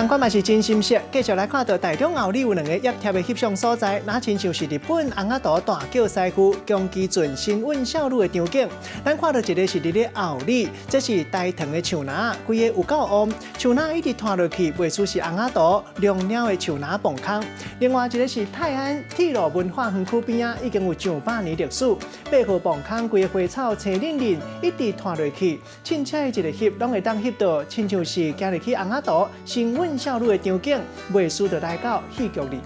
仝款嘛是真心適，繼續來看到台中后里有兩個掖貼的翕相所在，若親像是日本尪仔圖大叫師傅宮崎駿神韻少女的場景。咱看到一个是佇咧后里，這是大藤的樹林，規個有夠烏，樹林一直拖落去，袂輸是尪仔圖龍貓的樹林磅空。另外一個是泰安鐵路文化園區邊仔，已經有上百年歷史，八號磅空規个花草青嫩嫩，一直拖落去，凊彩一个翕，攏會當翕到，親像是行入去尪仔圖神韻少女的場景，袂輸就來到戲劇裡。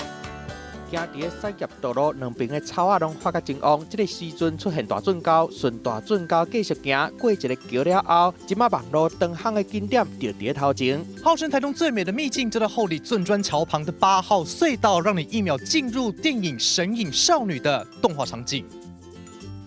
行佇咧產業道路兩邊的草仔攏發甲真旺，這个時陣出現大圳溝，順大圳溝繼續行，過一个橋了後，這馬網路當紅的景點就佇咧頭前。號稱台中最美的秘境，就在后里圳磚橋旁的8號隧道，讓你一秒進入電影《神隱少女》的動畫場景。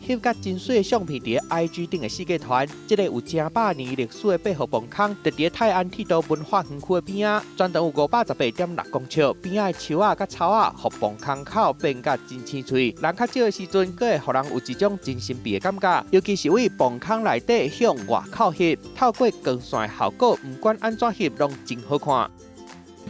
翕甲真媠的相片，佇咧 IG 頂的世界傳，這个有成百年歷史的八號磅空，佇咧泰安鐵道文化園區的邊仔，全長有518.6公尺，邊仔的樹仔佮草仔，予磅空口變甲真青翠。人較少的時陣，閣會予人有一種真神秘的感覺。尤其是位磅空內底向外口翕，透過光線的效果，毋管按怎翕，攏真好看。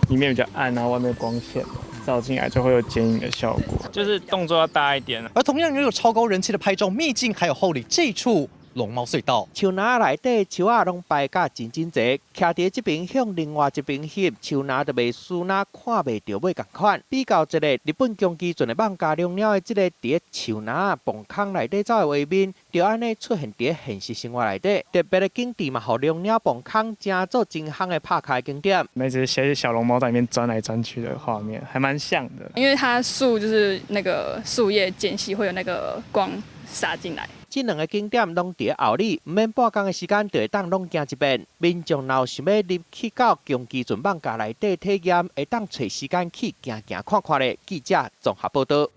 裡面比較暗，然後外面光線照進來就會有剪影的效果，就是動作要大一點。而同樣擁有超高人氣的拍照秘境，還有后里這處龍貓隧道。樹林內底樹仔攏排甲真整齊，徛佇這邊向另外一邊翕，樹林就袂輸若看袂著尾仝款。比較一个日本宮崎駿的艋舺龍貓的這个佇咧樹林磅空內底走的畫面，就按呢出現佇現實生活內底。特別的景致嘛，予龍貓磅空成做真夯的拍卡景點。那隻小龍貓在裡面鑽來鑽去的畫面，還蠻像的。因為它樹就是那個樹葉間隙會有那個光灑進來。這兩个景點攏佇后里，毋免半工的時間就會當攏行一遍。民眾若有想欲入去到宮崎駿艋舺內底體驗，會當揣時間去行行看看咧。記者綜合報導。